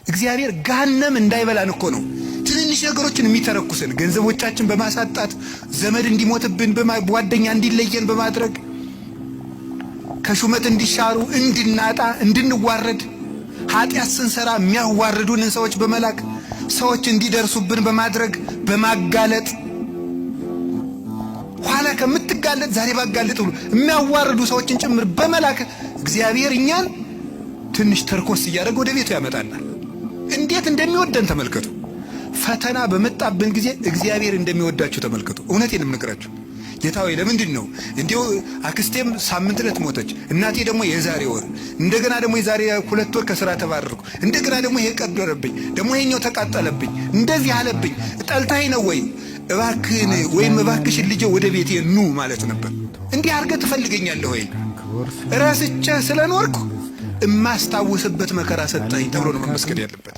እግዚአብሔር ገሃነም እንዳይበላን እኮ ነው ትንንሽ ነገሮችን የሚተረኩስን፣ ገንዘቦቻችን በማሳጣት፣ ዘመድ እንዲሞትብን፣ ጓደኛ እንዲለየን በማድረግ፣ ከሹመት እንዲሻሩ፣ እንድናጣ፣ እንድንዋረድ፣ ኃጢአት ስንሰራ የሚያዋርዱንን ሰዎች በመላክ፣ ሰዎች እንዲደርሱብን በማድረግ፣ በማጋለጥ፣ ኋላ ከምትጋለጥ ዛሬ ባጋለጥ ብሎ የሚያዋርዱ ሰዎችን ጭምር በመላክ እግዚአብሔር እኛን ትንሽ ተርኮስ እያደረገ ወደ ቤቱ ያመጣናል። እንዴት እንደሚወደን ተመልከቱ። ፈተና በመጣብን ጊዜ እግዚአብሔር እንደሚወዳችሁ ተመልከቱ። እውነቴን የምነግራችሁ፣ ጌታ ሆይ ለምንድን ነው እንዲሁ? አክስቴም ሳምንት ዕለት ሞተች፣ እናቴ ደግሞ የዛሬ ወር፣ እንደገና ደግሞ የዛሬ 2 ወር ከስራ ተባረርኩ፣ እንደገና ደግሞ ይሄ ቀደረብኝ፣ ደግሞ ይሄኛው ተቃጠለብኝ፣ እንደዚህ አለብኝ። ጠልታኝ ነው ወይ? እባክህን ወይም እባክሽን ልጄ ወደ ቤቴ ኑ ማለት ነበር። እንዲህ አድርገህ ትፈልገኛለህ ወይ? ረስቼህ ስለኖርኩ እማስታውስበት መከራ ሰጠኝ ተብሎ ነው መመስገን ያለበት።